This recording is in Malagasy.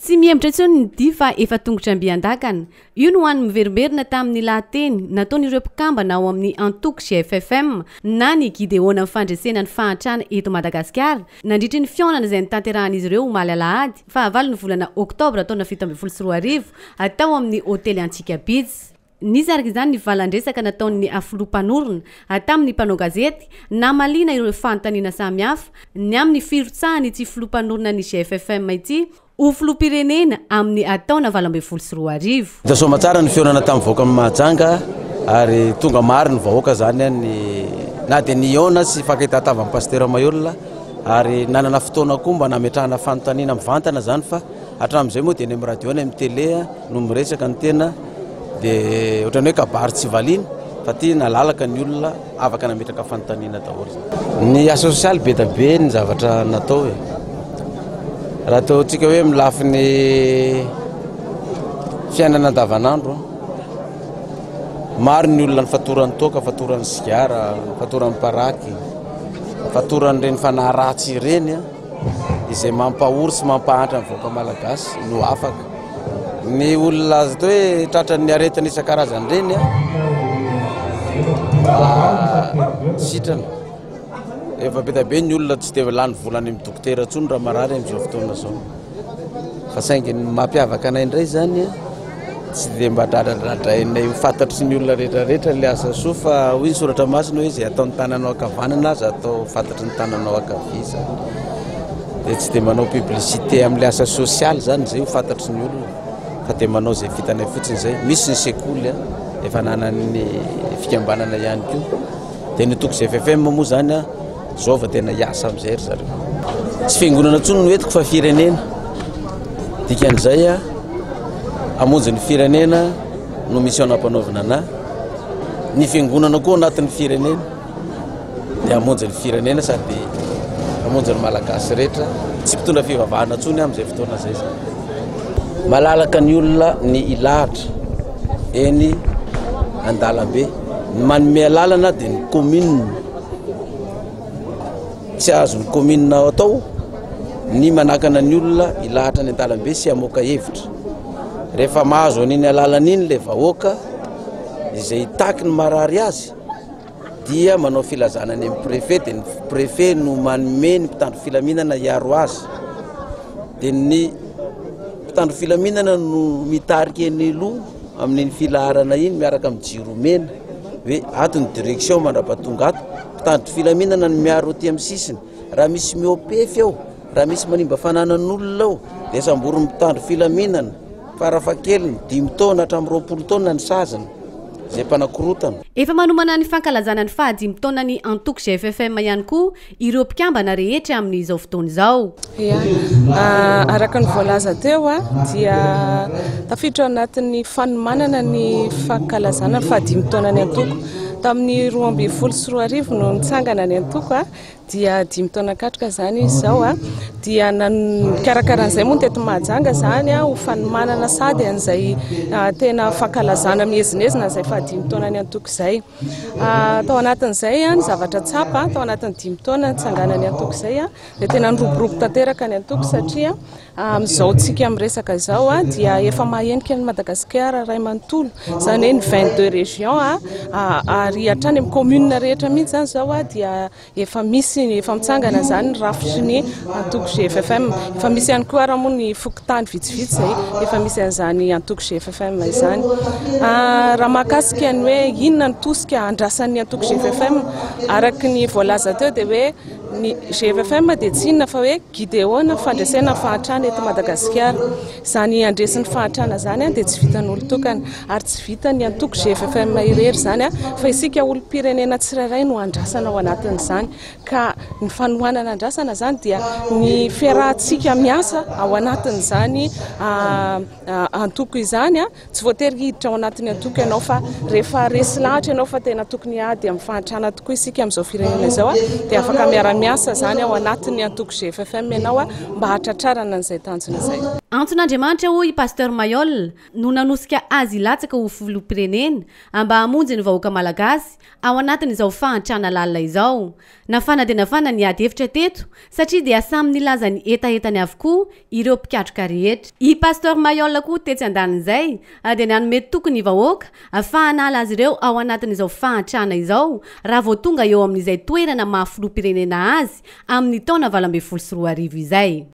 Tsy mihemotra intsony ny dia fa efa tongotra mby an-dakana. Io no hany miverimberina tamin'ny lahateny nataon'ireo mpikambana ao amin'ny antoko GFFM na ny Gideona Fandresena ny Fahantrana eto Madagasikara nandritry ny fihaonana izay notanterahan'izy ireo omaly alahady fahavalon'ny volana oktobra taona 2017 tao amin'ny hotely Antsika Beach. Nisy araka izany ny valan-dresaka nataon'ny filoha mpanorina tamin'ny mpanao gazety namaliana ireo fanontaniana samihafa ny amin'ny firotsahan'ity filoha mpanorina ny GFFM ity ho filoham-pirenena amin'ny taona 2018. Vita soamatsara ny fihaonana tamin'ny vahoakan'i Mahajanga ary tonga maro ny vahoaka zany ny na dia nihaona sy nifankahita tamin'ny Pasitera Maheolona ary nanana fotoana koa mba nametrahana fanontaniana mivantana zany, fa hatramin'izay moa dia eny amin'ny radio, any amin'ny télé no miresaka ny tena, dia ohatran'ny hoe kabary tsy valiana, fa ty nalalaka ny olona, afaka nametraka fanontaniana daholo zany. Ny asa sosialy, be da be ny zavatra natao e. Raha ataontsika hoe milafiny fiainana andavanandro, maro ny olona ny fatoran'ny toaka, fatoran'ny sigara, fatoran'ny paraky, fatoran'ireny fanahy ratsy ireny a, izay mampahory sy mampahantra ny vahoaka malagasy no afaka. Ny olona azo atao hoe tratran'ny aretina isan-karazany ireny a, sitrana. Efa be da be ny olona tsy de lany vola any amin'ny dokotera intsony raha marary amin'izao fotoana izao. Fa saingy ny mampiavaka anay indray zany a, tsy de mba dradradradrainay ho fantatry ny olona rehetrarehetra le asa soa, fa hoy ny soratra masina hoe izay ataon'ny tananao ankavanana aza atao fantatry ny tananao ankavia zany. De tsy de manao publicité amin'le asa sosialy zany zay ho fantatry ny olona, fa de manao izay vitanay fotsiny zay. Misy ny sekoly a, efa ananan'ny fikambanana ihany koa. De ny antoko GFFM moa zany a, zao vao tena hiasa amin'izay ry zareo. Tsy fiangonana intsony no entiko fa firenena. Dikan'izay a, hamonjy ny firenena no mission nampanaovina anahy. Ny fiangonana koa anatin'ny firenena dia hamonjy ny firenena sady hamonjy ny Malagasy rehetra. Tsy mpitondra fivavahana intsony amin'izay fotoana izay zany. Malalaka ny olona ny hilahatra eny an-dalambe. Ny manome alalana dia ny commune. Tsy azon'ny commune atao ny manakana ny olona hilahatra any an-dalambe sy hamoaka hevitra. Rehefa mahazo an'iny alalana iny ilay vahoaka izay hitaky ny marary azy dia manao filazana any amin'ny préfet, dia ny préfet no manome ny mpitandro filaminana hiaro azy. Dia ny mpitandro filaminana no mitarika eny aloha amin'iny filaharana iny miaraka amin'ny jiro mena hoe ato ny direction mandrapatonga ato. Mpitandro filaminana no miaro aty amin'ny sisiny. Raha misy mihoa-pefy ao, raha misy manimba fananan'olona ao, dia samborin'ny mpitandro filaminana farafahakeliny 5 taona hatramin'ny 20 taona ny saziny izay mpanakorotana. Efa manomana ny fankalazana ny fahadimy taonan'ny antoko GFFM ihany koa ireo mpikambana rehetra amin'izao fotoana izao. Ya, araka ny voalaza teo dia tafiditra ao anatin'ny fanomanana ny fankalazana ny fahadimy taonan'ny antoko. Tamin'ny 2012 no nitsangana ny antoko, dia 5 taona katroka izany izy izao, dia nikarakara an'izay moa ny teto Mahajanga izany ho fanomanana sady an'izay tena fankalazana miezinezina izay fahadimy taonan'ny antoko izay. Tao anatin'izay ny zavatra tsapa, tao anatin'ny 5 taona nitsanganan'ny antoko izay, dia tena niroborobo tanteraka ny antoko, satria amin'izao tsika miresaka izao dia efa mahenika ny Madagasikara iray manontolo, izany hoe ny 22 régions, ary hatrany amin'ny commune rehetra mihitsy izany izao dia efa misy, efa mitsangana izany ny rafitry ny antoko GFFM. Efa misy ihany koa ary moa ny fokontany vitsivitsy izay efa misy an'izany antoko GFFM izany. Raha mahakasika ny hoe inona ny tosika andrasan'ny antoko GFFM, araka ny voalaza teo dia hoe ny GFFM dia tsy inona fa hoe Gideona fandresena ny fahantrana eto Madagasikara. Izany handresy ny fahantrana izany dia tsy vitan'olon-tokana ary tsy vitan'ny antoko GFFM irery izany, fa isika olom-pirenena tsirairay no andrasana ao anatin'izany. Ka ny fanohanana andrasana izany dia ny fiarahantsika miasa ao anatin'izany antoko izany. Tsy voatery hiditra ao anatin'ny antoko ianao, fa rehefa resy lahatra ianao fa tena tokony hiady amin'ny fahantrana tokoa isika amin'izao firenena izao, dia afaka miara-miasa izany ao anatin'ny antoko GFFM ianao mba hahatratrarana an'izay tanjona izay. Antson'Andriamanitra hoy i Pasteur Mailhol no nanosika azy hilatsaka ho filoham-pirenena mba hamonjy ny vahoaka malagasy ao anatin'izao fahantrana lalina izao. Nafana dia nafana ny ady hevitra teto satria dia samy nilaza ny hetahetany avokoa ireo mpikatroka rehetra. I Pasteur Mailhol koa tetsy andanin'izay dia nanome toky ny vahoaka fa hanala azy ireo ao anatin'izao fahantrana izao raha vao tonga eo amin'izay toerana maha filoham-pirenena azy amin'ny taona 2018 izay.